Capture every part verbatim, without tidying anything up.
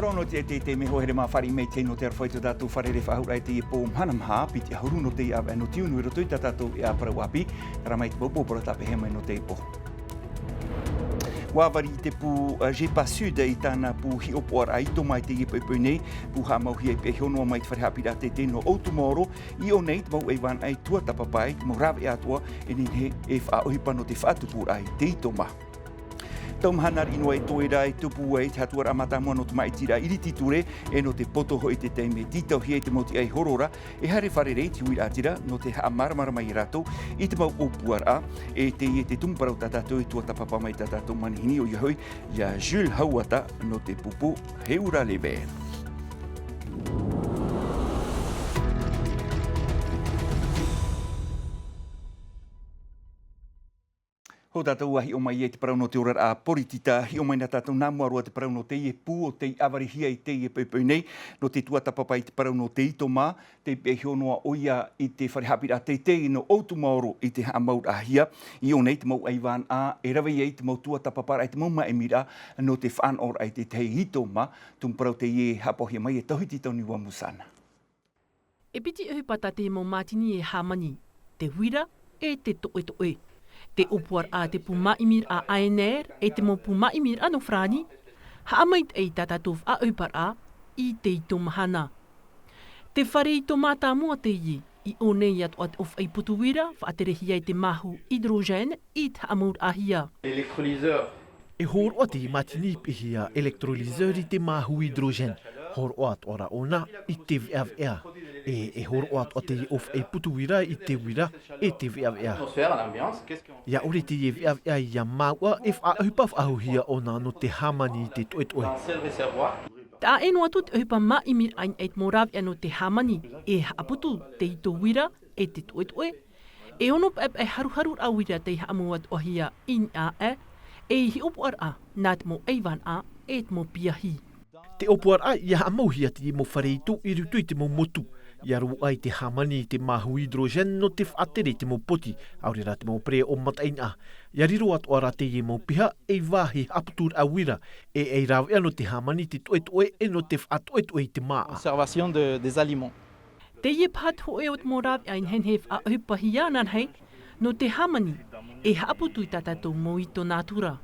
Parau nō te, te, te mea hoa here mā fāriʻi mai te nō te aroha i tō tātou fārerei faʻahou i teie pō mahana maha, piti ʻahuru nō teie ʻāvaʻe nō Tiunu i roto i tā tātou e ʻāparau ʻāpī, terā mai te mau pō parau tāpeʻahia mai nō teie pō. ʻUa vari te pū, ā, Gepa Sud i tāna pū hiʻopoʻaraʻa i tō mai teie poipoi nei, pū haʻamauhia i Piahi Honoa mai te fare haʻapiʻiraʻa teitei nō Outumaoro, i ʻō nei te mau ʻaivānaʻa i tuatāpapa i te mau rāveʻa atoʻa, e nehenehe e faʻaʻohipa nō te faʻatupuraʻa i te itoma. Tau mahana riʻi noa e toe ra e tupu ai te hatuaraʻa mātāmua nō te māʻitiraʻa iriti ture, e nō te poto hoʻi te taime e tītauhia i te mau tiʻa e horo ra, e haere fārerei i te huiraʻatira nō te haʻamāramarama ia rātou i te mau ʻōpuaraʻa, e teie te tumu parau tā tātou i tuatāpapa mai tā tātou manihini ʻoia hoʻi, iā Jules Hauata nō te pupu Heura Leve. Hou tātou ʻua hiʻo mai ai te parau nō te oraraʻa poritita, hiʻo mai na tātou nā mua roa te parau nō teie pū o tei ʻāvarihia i teie poipoi nei, nō te tuatāpapa i te parau nō te itoma, tei Piahi Honoa ʻoia i te fare haʻapiʻiraʻa teitei nō Outumaoro i te haʻamauraʻahia, i ʻō nei te mau ʻaivānaʻa, e rave ai te mau tuatāpaparaʻa, i te mau māʻimiraʻa, nō te faʻanahoraʻa i te tahi itoma, tumu parau teie haʻapaʻohia mai e Tauhiti Tauniua Musana. E piti ʻohipa tā te mau mātini e hāmani, te uira, e te toʻetoʻe. Te ʻōpuaraʻa a te pū māʻimiraʻa A N R, e te mau pū māʻimiraʻa nō Farāni, haʻamaitaʻi i tā tātou faʻaʻohiparaʻa, i te ito mahana. Te fare ito mātāmua teie, i ʻō nei atoʻa te ʻōfaʻi putu uira, faʻaterehia e te māhu hydrogène, i te haʻamauraʻahia. L'électrolyseur. E hōroʻa te mātini i pīhia électrolyseur i te māhu hydrogène. Hōroʻa atoʻa rā ʻōna i te veʻaveʻa. E, e hōroʻa atoʻa te ʻōfaʻi putu uira i te uira e te veʻaveʻa. Atmosphère, à l'ambiance, qu'est-ce qu'on... ʻIa ʻore te veʻaveʻa ʻia mauʻa, e faʻaʻohipa faʻahouhia ʻōna nō te hāmani i te toʻetoʻe. Dans le réservoir. Taʻa ʻē noa atu te ʻohipa māʻimiraʻa i te mau rāveʻa nō te hāmani, e haʻaputu te ito uira, e te toʻetoʻe, e ono paʻepaʻe haruharuraʻa uira tei haʻamau atoʻahia i niʻa aʻe, e hiʻopoʻaraʻa nā te mau ʻaivānaʻa, e te mau piahi. Te ʻōpuaraʻa ʻia haʻamauhia te mau fare ito i roto i te mau motu, ʻia roaʻa i te hāmani i te māhu hydrogène nō te faʻatere i te mau poti, ʻaore rā te mau pereʻoʻo mataʻeinaʻa. ʻIa riro atoʻa rā teie mau piha ei vāhi haʻaputuraʻa uira, e ei rāveʻa nō te hāmani i te toʻetoʻe, e nō te faʻatoʻetoʻe i te māʻa. Conservation de, des aliments. Teie paha te hōʻē o te mau rāveʻa i nehenehe e faʻaʻohipahia ananahi, nō te hāmani, e haʻaputu i tā tātou mau ito nātura.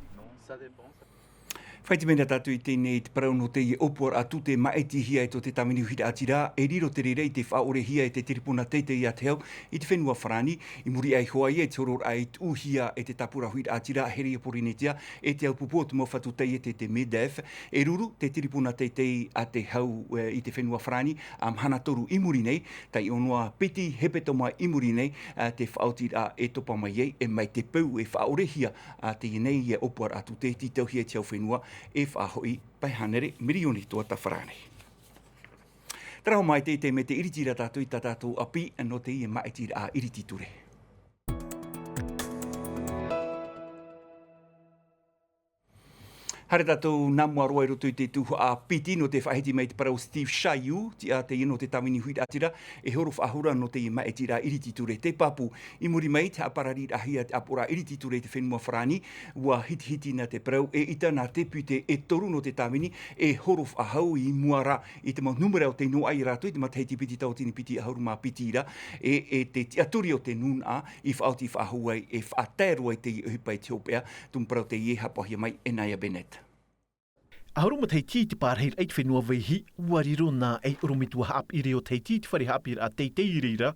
Faʻaʻite mai na tātou i teie nei te parau nō teie ʻōpuaraʻa tū tei māʻitihia e tō te tāvini huiraʻatira, e riro te reira i te faʻaʻorehia e te tiripuna teitei a te hau i te fenua Farāni, i muri aʻe hoʻi i te hororaʻa i tuʻuhia e te tāpura huiraʻatira a Here Pōrīnetia, e te aupupū o te mau fatu taiete, te MEDEF, e ruru te tiripuna teitei a te hau, e, i te fenua Farāni, a mahana toru i muri nei, taiʻo noa piti hepetoma i muri nei, a te faʻaotiraʻa e topa mai ai, e mai te peu e faʻaʻorehia, a teie nei ʻōpuaraʻa tū tei tītauhia i te hau fenua, e faʻahoʻi pae hānere mirioni tuatāpapa nei. Terā hoʻi mai te, te mea tei iriti ra tātou i tā tātou ʻāpī nō teie māʻitiraʻa iriti ture. Haere tātou nā mua roa i roto i te tuhaʻa piti nō te faʻahiti mai te parau Steve Chailloux, tiʻa teie nō te tāvini huiraʻatira, e horo faʻahou ra nō teie māʻitiraʻa iriti ture. Te pāpū, i muri mai te haʻaparariraʻahia te ʻāpoʻoraʻa iriti ture i te fenua Farāni, ʻua hitihiti na te parau, e ʻita nā tēpute e toru nō te tāvini, e horo faʻahou i mua ra i te mau nūmera o tei noaʻa ia rātou i te matahiti piti tauatini piti ʻahuru mā piti ra, e, e te tiʻaturi o te nūnaʻa i faʻaoti faʻahou ai, e faʻatae roa i teie ʻohipa i te hopeʻa, tumu parau teie haʻapaʻohia mai e Naya Bennett. ʻAhuru matahiti te pārahiraʻa i te fenua Vaihi, ʻua riro nā ei ʻorometua haʻapiʻiraʻa o Tahiti i te fare haʻapiʻiraʻa teitei i reira.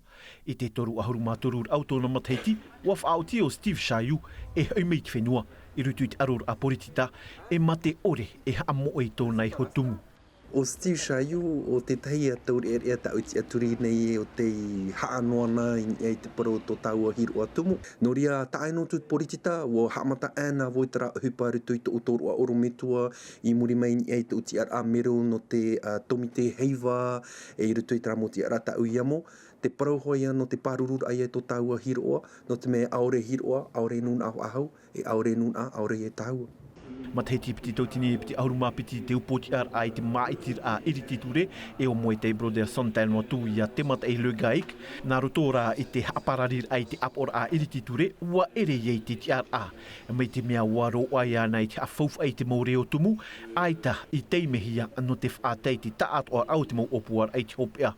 I te toru ʻahuru mā toru raʻau tōna matahiti, ʻua faʻaoti ʻo Steve Chailloux e hoʻi mai i te fenua, i roto i te ʻaroraʻa poritita, e mā te ʻore e haʻamoʻe i tōna iho tumu. ʻO Steve Chailloux, ʻo tētahi ā taureʻareʻa tāʻu i tiʻaturi nei, ʻo tei haʻa noa na i niʻa i te parau o tō tāua hiroʻa tumu. Nō reira, taʻa ʻē noa atu te poritita, ʻua haʻamata ʻē na vau i terā ʻohipa i roto i tōʻu tōroʻa ʻorometua, i muri mai i niʻa i tōʻu tiʻaraʻa mero nō te, ā, tōmite heiva, e i roto i terā mau tiʻaraʻa tāʻu i amo. Te parau hoʻi ā nō te pārururaʻa ia i tō tāua hiroʻa, nō te mea ʻaore hiroʻa, ʻaore nūnaʻa faʻahou, e ʻaore nūnaʻa, ʻaore ia tāua. Matahiti piti tauatini piti ʻahuru mā piti te upoʻotiʻaraʻa i te māʻitiraʻa ʻiriti ture, e ʻo Muay Thai Brothers Center noa atu ia Te Mataʻi Legaik, nā roto rā i te haʻaparariraʻa i te ʻāpoʻoraʻa ʻiriti ture, ʻua ʻere ia i te tiʻaraʻa. Mai te mea ʻua roaʻa iāna i te haʻafaufaʻa i te mau reo tumu, ʻaita i taimehia nō te faʻatae i te taʻatoʻaraʻa o te mau ʻōpuaraʻa i te hopeʻa.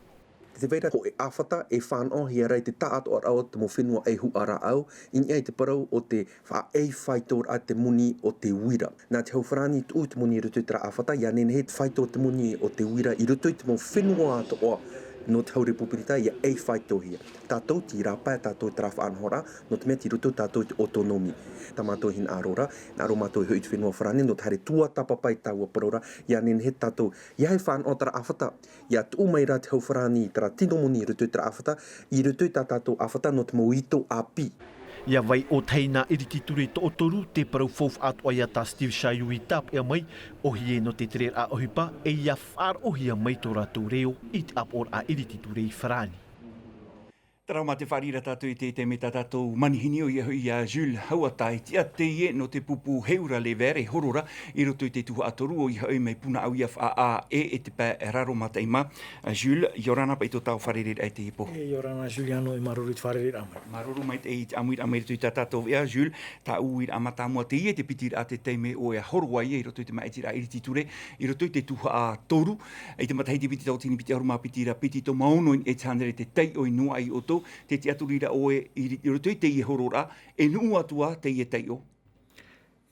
Te vai ra hōʻē ʻāfata e fānaʻohia ra i te taʻatoʻaraʻa o te mau fenua ʻaihuʻa rāʻau, i niʻa i te parau o te faʻaʻeifaitoraʻa te moni o te uira. Nā te hau farāni tuʻu te moni i roto i terā ʻāfata, ʻia nehenehe e faito te moni o te uira i roto i te mau fenua atoʻa nō te hau repupirita ʻia ʻeifaitohia. Tātou tei rāpae tātou i terā faʻanahoraʻa, nō te mea tei roto tātou i te autonomie. Tā mātou e hinaʻaro ra, hinaʻaro mātou e hoʻi i te fenua farāni, nō te haere tuatāpapa i taua parau ra, ʻia nehenehe tātou, ʻia haere fānaʻo terā ʻāfata, ʻia tuʻu mai ra te hau farāni i terā tino moni i roto i terā ʻāfata, i roto i tā tātou ʻāfata nō te mau ito ʻāpī. ʻIa vai ʻōtahi nā ʻiriti ture toʻotoru, te parau faufaʻa atoʻa ia tā Steve Chailloux i tāpeʻa mai, ʻōhie nō te tereraʻa ʻohipa, e ʻia faʻaroʻohia mai tō rātou reo i te ʻāpoʻoraʻa ʻiriti ture i farāni. Terā mā te fāriʻi ra tātou i te, te mea tā tātou manihini, ʻoia hoʻi ia Jules Hauata, e tiʻa teie nō te pupu Heura Lever e horo ra i roto i te tuhaʻa toru, ʻoia hoʻi mai Punaʻauia Faʻaʻā E e te pae raro mataʻi mā. Jules, ʻia ora na paʻi tō tāua fārereiraʻa i teie pō. E, ʻia ora na Juliano, e māuruuru i te fārereiraʻa mai. Māuruuru maitaʻi i te ʻāmuiraʻa mai i roto i tā tātou veʻa, Jules, tā ʻoe uiraʻa mātāmua teie te piti raʻa te taime ʻoe e horo ai i roto i te māʻitiraʻa ʻiriti ture, i roto i te tuhaʻa toru, i te matahiti piti tauatini piti ʻahuru mā piti ra piti toma ono i niʻa i te hānere te taiʻo i Nuaʻi ʻoutou, tē tiʻaturi ra ʻoe i ri-, i roto i teie hororaʻa, e nuʻu atu ā teie taiʻo?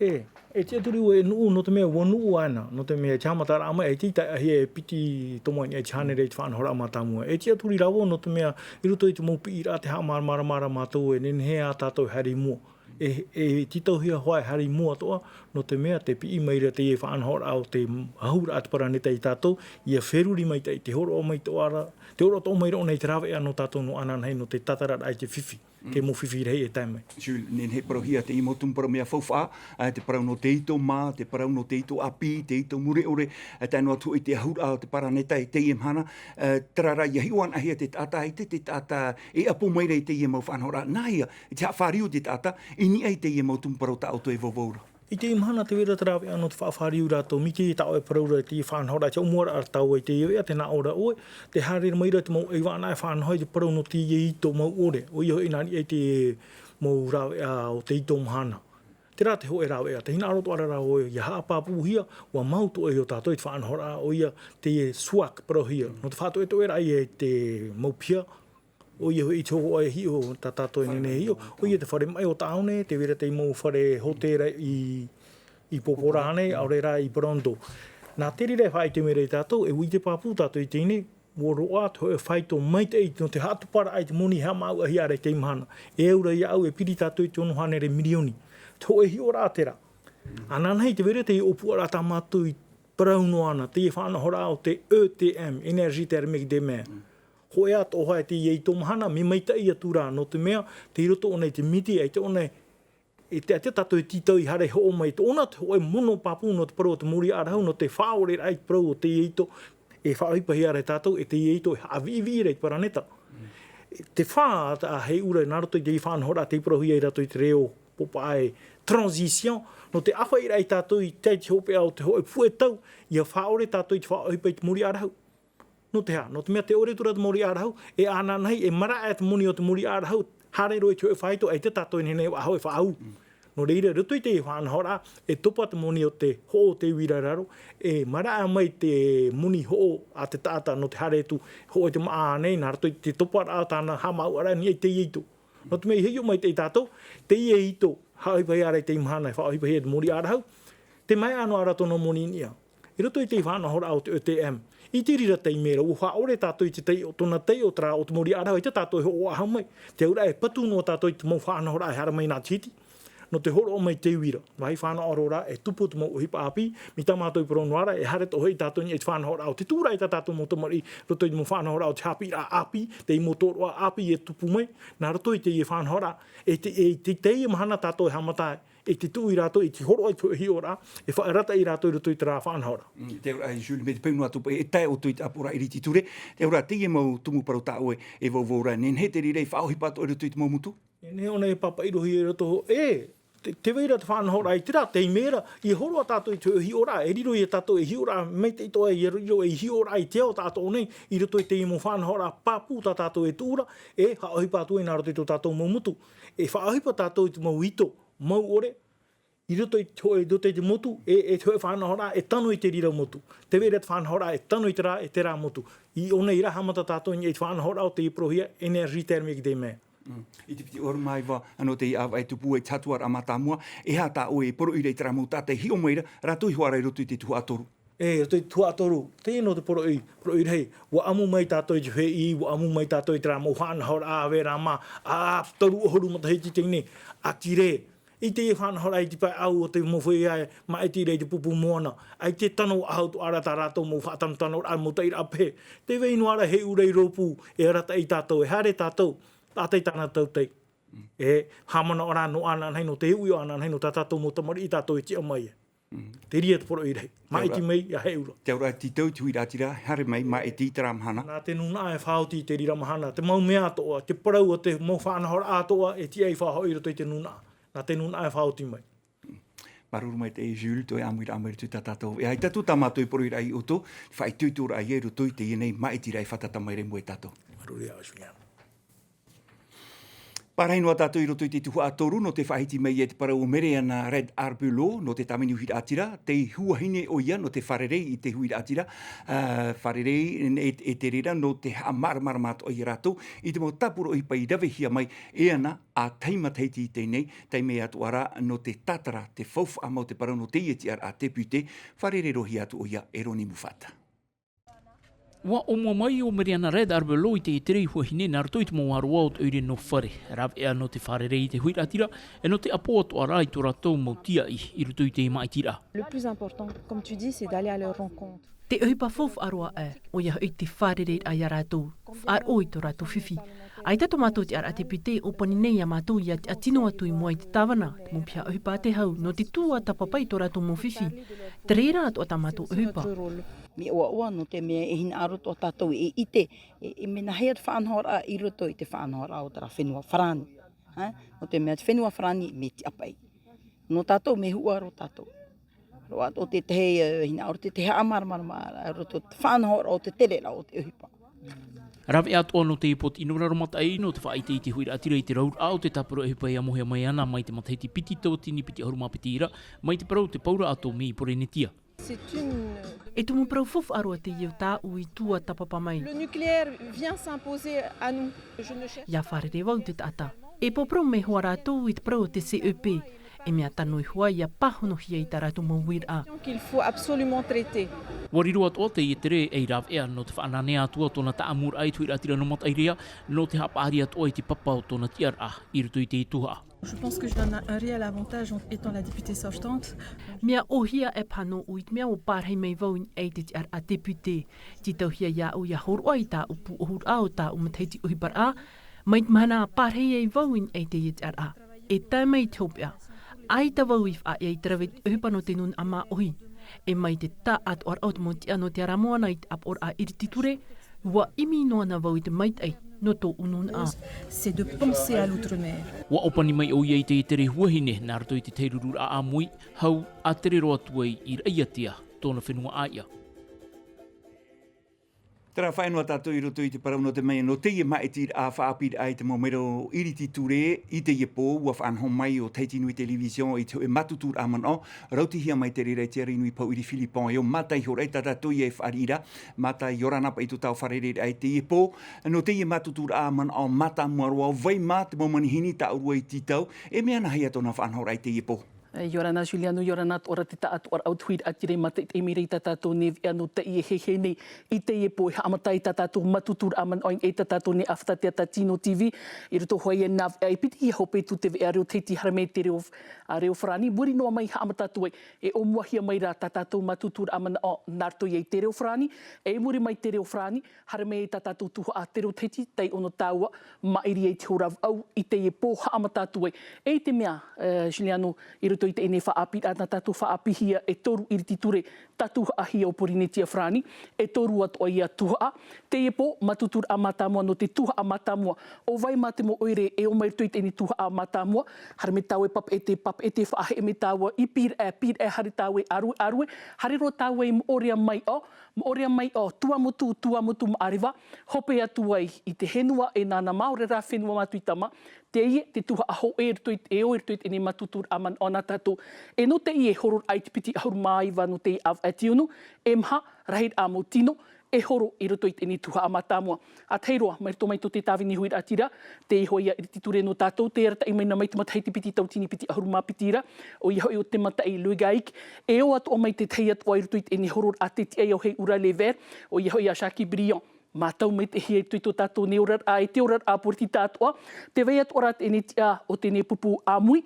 E, e tiʻaturi ʻoe e nuʻu, nō te mea ʻua nuʻu āna, nō te mea i te haʻamataraʻa mai, ʻaita i tae ʻahia e piti toma i niʻa i te hānere i te faʻanahoraʻa mātāmua. E tiʻaturi rā vau, nō te mea i roto i te mau piʻiraʻa te haʻamāramarama ra mātou e nehenehe ā tātou e haere i mua. E, e tītauhia hoʻi e haere i mua atoʻa, nō te mea tē piʻi mai ra teie faʻanahoraʻa o te hahuraʻa te paraneta ia tātou, ʻia feruri maitaʻi, tē hōroʻa mai atoʻa ra, tē hōroʻa atoʻa mai ra ʻōna i te rāveʻa nō tātou noa ananahi, nō te tātararaʻa i te fifi, te mau fifi rahi e tae mai. Jules, nehenehe e parauhia teie mau tumu parau mea faufaʻa, ā, te parau nō te ito mā, te parau nō te ito ʻāpī, te ito mure ʻore, ā, tae noa atu hoʻi i te hahuraʻa o te paraneta i teie mahana, ā, terā rā ʻia hiʻo anaʻe hia te taʻata, ʻaita te taʻata e ʻapo mai ra i teie mau faʻanahoraʻa. Nāhea, i te haʻafāriu i te taʻata, i niʻa i teie mau tumu parau tā ʻoutou e vauvau ra. I teie mahana tē vai ra te rāveʻa nō te faʻafāriu ia rātou, mai teie tā ʻoe e parau ra i teie faʻanahoraʻa, te ʻōmuaraʻa ra tāua i teie veʻa, tē nā ʻō ra ʻoe, tē haere mai ra te mau ʻaivānaʻa e faʻanaho i te parau nō teie ito mau ʻore, ʻoia hoʻi nā niʻa i te mau rāveʻa o te ito mahana. Terā te hōʻē rāveʻa, tē hinaʻaro atoʻa ra ʻoe, ʻia haʻapāpūhia, ʻua mau atoʻa ia tātou i te faʻanahoraʻa, ʻoia teie swag parauhia, nō te faʻatoʻetoʻeraʻa ia i te mau piha, ʻoia hoʻi i te hōhoʻa e hiʻo, tā tātou e nehenehe e hiʻo, ʻoia te fare maʻi o tāone, tē vai ra te mau fare hōtēra i, i Pōpō rānei, ʻaore rā i Brando. Nā te reira e faʻaʻite mai ra ia tātou, e ʻua ʻite pāpū tātou i teie nei, ʻua roaʻa te hōʻē faito maitaʻi nō te haʻatupuraʻa i te moni e haʻamāuʻahia ra i teie mahana. E au ra ia au, e piri tātou i te ono hānere mirioni. Te hōʻē hiʻoraʻa terā. Ananahi tē vai ra teie ʻōpuaraʻa tā mātou i parau noa na, teie faʻanahoraʻa o te E T M, énergie thermique de mer. Hōʻē atoʻa e teie ito mahana, mea maitaʻi atu ra, nō te mea, tei roto ʻōna i te miti, ʻaita ʻōna, e te, ʻaita tātou e tītau i haere hoʻo mai, tōna te hōʻē mono pāpū nō te parau o te mōriʻa rahu, nō te faʻaʻoreraʻa i te parau o teie ito, e faʻaʻohipahia ra e tātou, e teie ito e haʻaviʻiviʻi ra i te paraneta. Te fā, tā, hei ʻura, nā roto i teie faʻanahoraʻa, tei parauhia ia rātou i te reo pōpaʻa e transition, nō te ʻāfaʻiraʻa ia tātou i te, te hopeʻa o te hōʻē puʻe tau, ʻia faʻaʻore tātou i te faʻaʻohipa i te mōriʻa rahu. Nō te aha? Nō te mea tē ʻore atu ra te mōriʻa rahu, e ananahi, e maraʻa te moni o te mōriʻa rahu, haere roa i te hōʻē faito, ʻaita tātou e nehenehe e faʻaau. Nō reira, i roto i teie faʻanahoraʻa, e topa te moni o te hoʻo o te uira i raro, e maraʻa mai te moni hoʻo a te taʻata nō te haere atu, hoʻo i te māʻa nei, nā roto i te toparaʻa o tāna haʻamāuʻaraʻa i niʻa i teie ito. Nō te mea i hiʻo maitaʻi tātou, teie ito, haʻaʻohipahia ra i teie mahana, e faʻaʻohipahia i te mōriʻa rahu, tē maeʻa noa ra tōna moni i niʻa. I roto i te faʻanahoraʻa o te E T M, i te reira taime ra, ʻua faʻaʻore tātou i te taiʻo, tōna taiʻo terā o te mōriʻa rahu, ʻaita tātou e hoʻo faʻahou mai. Te auraʻa e patu noa tātou i te mau faʻanahoraʻa e haere mai nā te hiti. Nō te hōroʻa mai te uira, vāhi fānaʻo roa ra, e tupu te mau ʻohipa ʻāpī, mai tā mātou i parau noa ra, e haere atoʻa hoʻi tātou i niʻa i te faʻanahoraʻa o te tūraʻi tā tātou mau tamariʻi, i roto i te mau faʻanahoraʻa o te haʻapiʻiraʻa ʻāpī, te mau tōroʻa ʻāpī e tupu mai, nā roto i teie faʻanahoraʻa, e te, e te, teie mahana tātou e haʻamata ai, e te tuʻu ia rātou, e te hōroʻa i te hiʻoraʻa, e faʻarata ia rātou i roto i terā faʻanahoraʻa. Mm, te auraʻa e Jules, mai te peu noa atu paʻi, e tae ʻoutou i te ʻāpoʻoraʻa ʻiriti ture, te auraʻa teie mau tumu parau tā ʻoe e vauvau ra, nehenehe te reira e faʻaʻohipa atoʻa i roto i te mau motu? Nehenehe ʻōna e pāpaʻi roa i roto, e, Te vai ra te faʻanahoraʻa i te rā, tei mea ra, i horoʻa tātou i te hiʻoraʻa, e riro ia tātou e hiʻoraʻa, mai te itoʻa i riro e hiʻoraʻa i te ao tātou nei, i roto i te mau faʻanahoraʻa pāpū tā tātou e tuʻu ra, e haʻaʻohipa atu ai nā roto i tō tātou mau motu. E faʻaʻohipa tātou i te mau ito, mau ʻore, i roto i te hōʻē, i roto i te motu, e, e te hōʻē faʻanahoraʻa, e tano i te reira motu. Te vai ra te faʻanahoraʻa, e tano i te rā, e te rā motu. I ʻō nei rā, haʻamata tātou i te faʻanahoraʻa o te porohia, énergie thermique des mers. I te piti ʻahuru mā iva, anō te ʻāvaʻe tupu e te hatuaraʻa mātāmua, e aha tā ʻoe e poroʻi ra i terā mau taʻata e hiʻo mai ra, rātou i hoʻi ra i roto i te tuhaʻa toru. E, roto i te tuhaʻa toru, teie nō te poroʻi, poroʻi rahi, ʻua ʻamu mai tātou i te fēʻī, ʻua ʻamu mai tātou i terā mau faʻanahoraʻa, vērā mā, ā, toru ʻahuru matahiti teie nei, ʻati rē, i teie faʻanahoraʻa i te pae ʻau o te mau feiā e māʻiti ra i te pupu moana, ʻaita e tano ʻahu atoʻa ra tā rātou mau faʻatanotanoraʻa, mau taʻiraʻa pehe, tē vai noa ra e hei ʻūrai rōpū, e arataʻi tātou, e haere tātou, taʻata i tāna tautai. E, haʻamanaʻo rā nō ʻānānahi, nō te uʻi o ʻānānahi, nō tā tātou mau tamariʻi tātou e tiʻa mai ai. Te reira te poroʻi rahi. Māʻiti mai, ʻia hei ʻūrā. Te auraʻa tītau, te huiraʻatira, haere mai, māʻiti i terā mahana. Nā te nūnaʻa e faʻaoti i te reira mahana, te mau mea atoʻa, te parau o te mau faʻanahoraʻa atoʻa, e tiʻa i faʻahoʻi i roto i te nūnaʻa. Nā te nūnaʻa e faʻaoti mai. Māuruuru maitaʻi Jules, tō ʻoe ʻāmuiraʻa mai roto i tā tātou. E ai tātou tā mātou e poroʻi ra i ʻoutou, faʻaitoitoraʻa ia i roto i teie nei māʻitiraʻa e fātata mai ra i mua ia tātou. Māuruuru ia Julian. Pārahi noa tātou i roto i te tuhaʻa toru, nō te faʻahiti mai e te parau o Mereana Red Arbelot, nō te tāvini huiraʻatira, tei huahine ʻoia, nō te fārerei i te huiraʻatira, ā, fārerei e, e te reira, nō te haʻamāramarama atoʻa ia rātou, i te mau tāpura ʻohipa i ravehia mai, e ana, ā tahi matahiti i teie nei, taime atoʻa rā, nō te tātara, te faufaʻa mau te parau nō teie tiʻaraʻa tēpute, fārerei-roa-hia atu ʻoia e Roni Mufata. ʻUa ʻōmua mai ʻo Mereana Red Arbelot i te tere i huahine nā roto i te mau ʻāroʻa o te ʻoire nō Fare. Rāveʻa nō te fārerei i te huiraʻatira, e nō te ʻapo atoʻa rā i tō rātou mau tīaʻi i roto i te māʻitiraʻa. Le plus important, comme tu dis, c'est d'aller à leur rencontre. Te ʻohipa faufaʻa roa aʻe, ʻoia hoʻi te fārereiraʻa ia rātou, faʻaroʻo i tō rātou fifi. ʻAita tō mātou tiʻaraʻa tēpute, ʻōpani nei ia mātou ʻia tiʻatino atu i mua i te tāvana, te mau piha ʻohipa a te hau, nō te tuatāpapa i tō rātou mau fifi. Te reira atoʻa tā mātou ʻohipa. Mea ʻoaʻoa, nō te mea e hinaʻaro atoʻa tātou e ʻite, e, e mea nāhea te faʻanahoraʻa i roto i te faʻanahoraʻa o terā fenua farāni. Ā, nō te mea te fenua farāni, mea tiʻa paʻi. Nō tātou, mea huʻa roa tātou. Roa atoʻa te tahi, e, hinaʻaro te tahi haʻamāramarama i roto i te faʻanahoraʻa o te tereraʻa o te ʻohipa. Rāveʻa atoʻa nō teie pō, ʻino rā aromataʻi, nō te faʻaʻite i te huiraʻatira i te rauraʻa o te tāpura ʻohipa e amohia mai ana mai te matahiti piti tauatini piti ʻahuru mā piti ra, mai te parau o te paura ʻātōmī i Pōrīnetia. C'est une E tumu parau faufaʻa roa teie o tāʻu i tuatāpapa mai. Le nucléaire vient s'imposer à nous. Je ne cherche ʻIa fārerei vau i te taʻata. E pōporo mea hoʻi rātou i te parau o te C E P. E mea tano iho ā ʻia pāhonohia i tā rātou mau uiraʻa. Qu'il faut absolument traiter. ʻUa riro atoʻa teie tere ei rāveʻa nō te faʻananea atu ā tōna tāʻamuraʻa i te huiraʻatira nō Mataʻireʻa, nō te haʻapaʻari atoʻa i te papa o tōna tiʻaraʻa i roto i te tuhaʻa. Je pense que j'ai un, un réel avantage en étant la députée sortante. Mea ʻōhie aʻe paha nōʻu i te mea ʻua pārahi mai vau i niʻa i te tiʻaraʻa tēpute. Tītauhia iāʻu ʻia hōroʻa i tāʻu pūʻohuraʻa o tāʻu matahiti ʻohiparaʻa, mai te mahana ʻa pārahi ai vau i niʻa i teie tiʻaraʻa. E tae mai i te hopeʻa. ʻAita vau i faʻaea i te rave i te ʻohipa nō te nūnaʻa māʻohi. E mai te taʻatoʻaraʻa o te mau tiʻa nō te ara moana i te ʻāpoʻoraʻa iriti ture, ʻua ʻimi noa na vau i te maitaʻi nō tōʻu nūnaʻa. C'est de penser à l'outre-mer. ʻUa ʻōpani mai ʻoia i te tere huahine, nā roto i te tahi rururaʻa ʻāmui, hau, ʻa tere roa atu ai i Raʻiātea, tōna fenua ʻāiʻa. Terā faʻaea noa tātou i roto i te parau nō te mea, nō teie māʻitiraʻa faʻaʻāpīraʻa i te mau mero iriti ture, i teie pō, ʻua faʻanaho mai ʻo Tahiti Nui Télévision i te hōʻē mātuturaʻa manaʻo, rautihia mai te reira e te ariʻi nui Pauʻiri Philippon, e ʻo Mata iho rā, tā tātou ia e fāriʻi ra, Mata, ʻia ora na paʻi i tō tāua fārereiraʻa i teie pō, nō teie mātuturaʻa manaʻo mātāmua roa, vai mā te mau manihini tāʻu rua i tītau, e mea nāhea tōna faʻanahoraʻa i teie pō. ʻIa ora na Juliano, ʻia ora na atoʻa ra te taʻatoʻaraʻa o te huiraʻatira i mātaʻitaʻi mai ra i tā tātou nei veʻa nō teie heheu nei, i teie pō e haʻamata ai tā tātou mātuturaʻa manaʻo i niʻa i tā tātou nei ʻāfata teata Tino T V, i roto hoʻi i nā veʻa e piti hia hope tū te veʻa reo Tahiti haere mai te reo, ā, reo Farāni, muri noa mai haʻamata atu ai, e ʻōmuahia mai rā tā tātou mātuturaʻa manaʻo nā roto ia i te reo Farāni, e muri mai te reo Farāni, haere mai tā tātou tuhaʻa te reo Tahiti, tae ʻōna tāua, maʻiri ai te hora vaʻu, i teie pō haʻamata atu ai. E i te mea, eh, Juliano, i roto Toi teie nei faʻaʻāpīraʻa nā tātou faʻaʻāpīhia e toru iriti ture tātou haʻahia o Pōrīnetia Farāni, e toru atoʻa ia tuhaʻa. Teie pō, mātutururaʻa mātāmua nō te tuhaʻa mātāmua. ʻO vai mā te mau ʻoire e ō mai i roto i teie nei tuhaʻa mātāmua? Haere mai tāua e papeʻete, papeʻete, faʻaheʻe mai tāua i pīraʻe, pīraʻe, haere tāua i ʻārue, ʻārue, haere roa tāua i Moʻorea Maiʻao, Moʻorea Maiʻao, Tuamotu, Tuamotu Maʻareva, hope atu ai i te henua e nānā mā, ʻaore rā fenua Matuitama. Teie te tuhaʻa hōʻē i roto i, e ō i roto i teie nei mātutururaʻa manaʻo nā tātou. E nō teie hororaʻa i te piti ʻahuru mā iva nō teie ʻāvaʻe tiunu, e maha, rahiraʻa mau tino, e horo i roto i teie nei tuhaʻa mātāmua. ʻA tahi roa, mai roto mai tō te tāvini huiraʻatira, teie hoʻi ia iriti ture nō tātou, tē arataʻi mai na mai te matahiti piti tauatini piti ʻahuru mā piti ra, ʻoia hoʻi ʻo te mataʻi Louis Gahic, e ō atoʻa mai te tahi atoʻa i roto i teie nei hororaʻa, te tiʻa o Heiura Les Verts, ʻoia hoʻi ia Jackie Brillant. Mātau maitaʻihia i roto i tō tātou nei oraraʻa, e te oraraʻa poritita atoʻa, tē vai atoʻa ra teie nei tiʻa o teie nei pupu ʻāmui,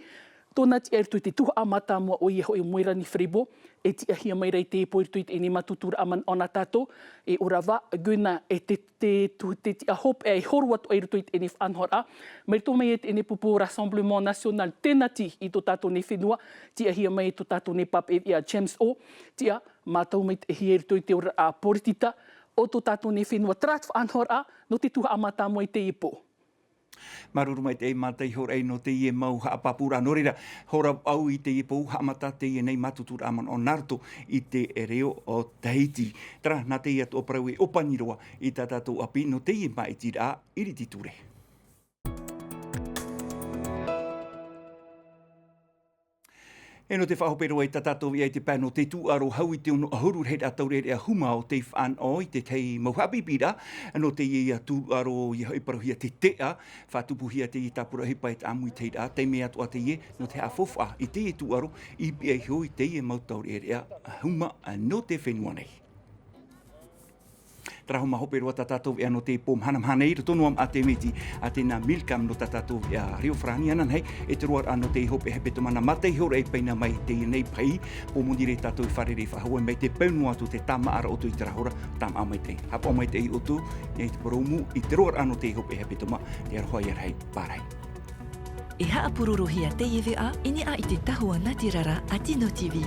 tōna tiʻa i roto i te tuhaʻa mātāmua, ʻoia hoʻi ʻo Moerani Frébault, e tiʻahia mai ra i teie pō i roto i teie nei mātutururaʻa manaʻo nā tātou, e ʻo Rava Guéna, e te, te, tu-, te tiʻa hopeʻa e horo atoʻa i roto i teie nei faʻanahoraʻa, mai roto mai i teie nei pupu Rassemblement National, tē nati i tō tātou nei fenua, tiʻahia mai e tō tātou nei papeʻete ia James Hou, tiʻa, mātau maitaʻihia i roto i te oraraʻa poritita o tō tātou nei fenua, terā te faʻanahoraʻa nō te tuhaʻa mātāmua i teie pō. Māuruuru maitaʻi, e mātaihoraʻa nō teie mau haʻapāpūraʻa. Nō reira, hora au i teie pō, haʻamata teie nei mātutururaʻa manaʻo nā roto i te reo o Tahiti. Terā, nā teie atoʻa parau e ʻōpani roa i tā tātou ʻāpī nō teie māʻitiraʻa iriti ture. E nō te faʻahope roa i tā tātou veʻa i te pae nō te tūʻaro hau i te ono ʻahuru, rahiraʻa taureʻareʻa huma o tei faʻanaho i te tahi mau haʻapiʻiraʻa nō teie ia tūʻaro, ʻoia hoʻi parauhia te teʻa, faʻatupuhia teie tāpura ʻohipa e te ʻāmui tahiraʻa, taime atoʻa teie nō te haʻafaufaʻa i teie tūʻaro i piʻi iho i teie mau taureʻareʻa huma nō te fenua nei. Terā hoʻi mā hope roa tā tātou veʻa nō te pō mahanamaha nei, roto noa mā te miti a tēnā Milcam nō tā tātou veʻa reo farāni. Ananahi, e te roaraʻa nō te hopeʻa hepetoma, nā mātaihoraʻa i paina mai i teie nei pahi, pō moni ra tātou i fārerei faʻahou mai te peu noa atu te tāmāʻaraʻa ʻoutou i terā hora, tāmāʻa maitaʻi. Haʻapaʻo maitaʻi ʻoutou, i te purōmu, i te roaraʻa nō te hopeʻa hepetoma, te aroha ia rahi, pārahi. E haʻapurorohia teie veʻa i niʻa i te tahua natirara a Tino TV.